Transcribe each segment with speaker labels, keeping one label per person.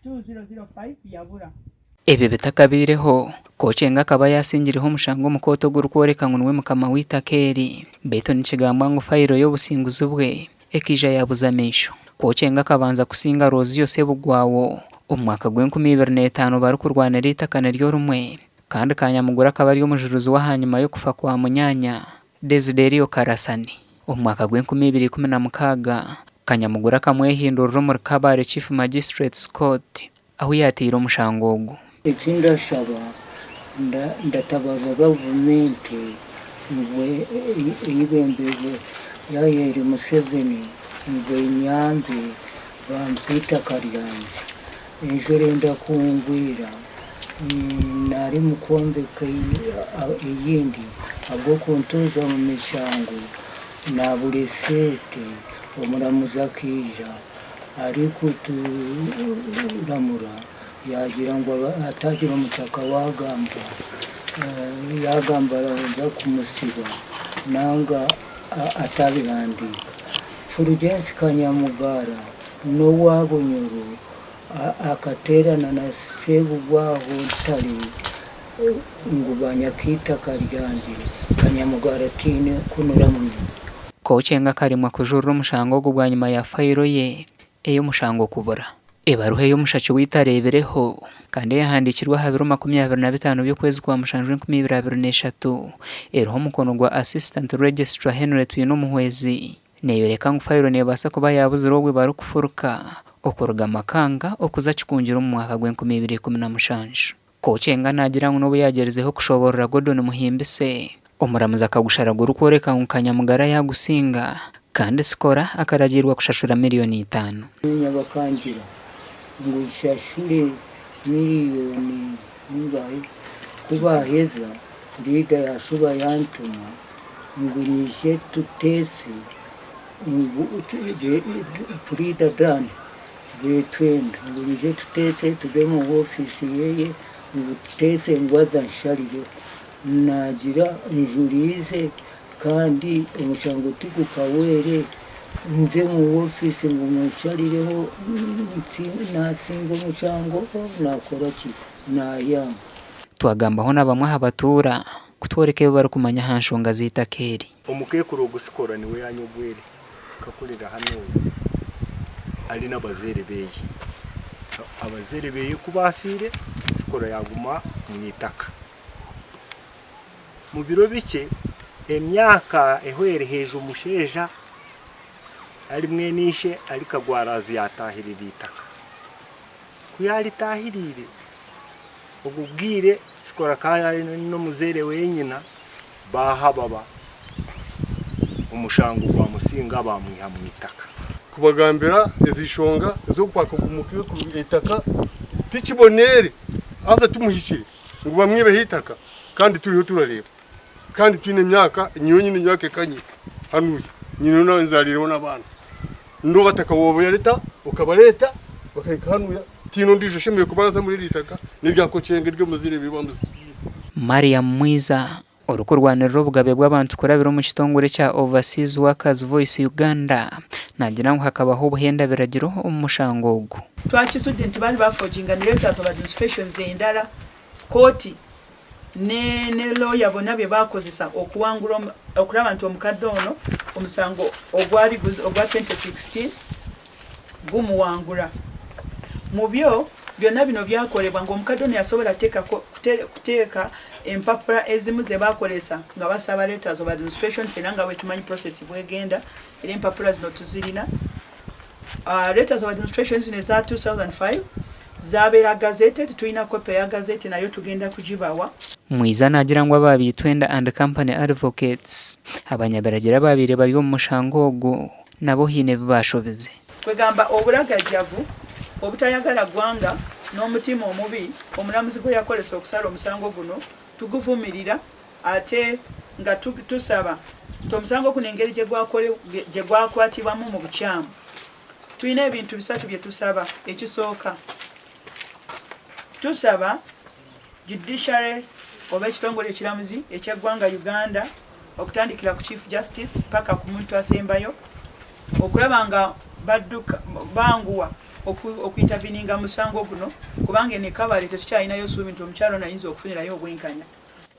Speaker 1: 2005 yabura.
Speaker 2: Ebi bitakabaireho, Kochenga akaba yaasingireho omushango omu kooti ogurikworeka ngu niwe mukama w'eitaka eri. Beitu nikigambwa ngu fayiro y'obusinguzi bwe ekaija yaabuza amaisho. Kochenga akabanza kusinga Rosio Sebugwawo omu mwaka gw'enkumi ibiri n'etaano barikurwanira eitaka niryo rimwe kandi Kanyamugura akaba ari omujurizi w'ahanyima y'okufa kwa munyaanya, Desiderio Karasani. Omu mwaka gw'enkumi ibiri ikumi na mukaaga, Kanyamugura akamwehindurira omuri Kabale Chief Magistrates Court ahu yaateire omushango ogu.
Speaker 3: Eki ndashaba, ndatabaza gavumenti ngu eyebembirwe Yoweri Museveni ngu enyambe bampe eitaka ryangye. Enjura enda kungwira nari mukwombeka eyindi ahabw'okuntuuza omu mishango nabura esente omuramuzi akaija. Arikuturamura yaagira ngu hataagira omutaka waagamba, yaagamba araza kumutsiba nanga ataabihandiika. Fulgence Kanyamugaara n'owa Bunyoro akateerana na Ssebugwaho Ntare ngu banyaka eitaka ryangye. Kanyamugaara tihaine kunura munwa.
Speaker 2: Kochenga akaremwa kujurira omushango ogu bwanyima ya fayiro ye ey'omushango kubura. Ebaruha ei omushaki waitu areebireho kandi eyahandiikirwe aha biro 25 by'okwezi kwa mushanju 2023 eriho omukono gwa Assistant Registrar Henry Twinomuhwezi neeyoreka ngu fayiro neebaasa kuba yaabuzire obwe barikufuruka okuruga Makanga okuza Kikungiro omu mwaka gw'enkumi ibiri ikumi na mushanju. Kochenga naagira ngu n'obu yaagyerizeho kushoboorora Gordon Muhimbise, omuramuzi akagushara gurikworeka ngu Kanyamugara yaagusinga kandi Sikora akaragiirwa kushashura miriyoni itaano.
Speaker 3: Bakangira ngu nshashure miriyoni ingahi, ku baaheza puriida yaashuba yantuma ngu nyije tuteese ngu puriida Dan Betwenda ngu nyije tuteetse tuze omu ofiisi yeye ngu tuteetse ngu aze ansharireho. Naagira njuriize kandi omushango tigukahweire nze omu ofiisi ngu munsharireho naasinga omushango naakora ki? Naayanga.
Speaker 2: Twagambaho na bamwe aha batuura kutworeka ebi barikumanya aha nshonga z'eitaka eri.
Speaker 4: Omukeekuru ogu Sikora niwe yaanyogwire. Nkakurira hanuya ari n'abazaire beye. Abazaire beye ku baafiire, Sikora yaaguma omu itaka. Mu biro bikye, emyaka ehweire haija omushaija ari mwene ishe ari Kagwarazi yaataahirira eitaka. Ku yaaritaahiriire, obwo bwire Sikora akaba ari n'omuzaire we nyina. Baahababa, omushango gwamusinga baamwiha mu itaka.
Speaker 5: Kubagambira ezi nshonga ez'okwaka ogu mukekuru eitaka tikiboneire haza timuhikire ngu bamwibeho eitaka kandi turiho turareeba kandi twine emyaka nyowe nyine emyaka ekanyire hanuya nyine nzariireho n'abaana n'obataka wobareta okabareeta bakahika hanuya tihaine ondiijo oshemereire kuba araza muri eri itaka n'erya Kokyenge ery'omuzaire bamuzigiire.
Speaker 2: Mariam Mwiza, orikurwanirira obugabe bw'abantu kurabira omu kitongore ekya Overseas Workers Voice Uganda, naagira ngu hakabaho obuhenda biragiro omu mushango ogu.
Speaker 1: Twakizudde nti baali bafoginga ni letters of administrations endala kooti ne ne lawyer bonna bye baakozesa okuwangula okulaba nti omukadde ono omusango ogwali ogwa 2016 gumuwangula. Mu byo byonna bino byakolebwa ng'omukadde ono yasobola kuteeka empapula ezimu ze baakozesa nga basaba letters of administration ffenna nga bwe tumanyi process bw'egenda era empapula zino tuzirina. Letters of administration zino eza 2005 zabeera gazetted, tulina copy eya gazette nayo tugenda kugibawa.
Speaker 2: Mwiza naagira ngu aba Bitwenda and Company Advocates, abanyabiragiro abaabaire bari omu mushango ogu nabo haine ebi baashobize.
Speaker 1: Kwegamba oburagajjavu, obutayagala ggwanga n'omutima omubi omulamuzi gweyakozesa okusala omusango guno tuguvumirira ate nga tusaba nti omusango guno engeri gyegwakwatibwamu mu bukyamu tulina ebintu bisatu byetusaba. Ekisooka tusaba Judiciary oba ekitongole ekiramuzi eky'eggwanga Uganda okutandikira ku Chief Justice paka ku muntu asembayo okulaba nga badduka banguwa. Okwintaviininga mu musango guno kubanga eno e Kabale tetukyalinayo suubi nti omukyala ono ayinza okufunirayo obwenkanya.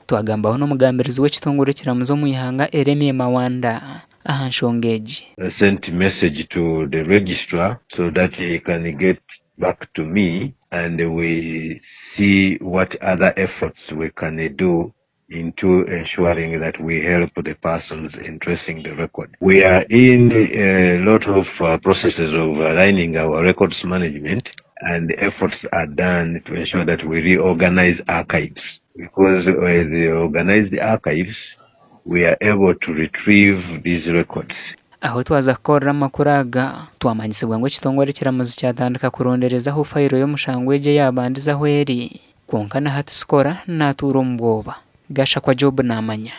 Speaker 2: Twagambaho n'omugambirizi w'ekitongore ekiramuzi omu ihanga Eremie Mawanda aha nshonga egi.
Speaker 6: I sent message to the registrar so that he can get back to me and we see what other efforts we can do into ensuring that we help the persons in tracing the record. We are in a lot of processes of aligning our records management and efforts are done to ensure that we reorganize archives because with the organized archives we are able to retrieve these records.
Speaker 2: Ahu twaza kukorera amakuru aga, twamanyisibwa ngu ekitongore ekiramuzi kyatandika kurondereza ahu fayiro y'omushango egi eyabandize ahu eri. Kwonka na hati Sikoora naatuura omu bwoba. Gashakwa Job naamanya.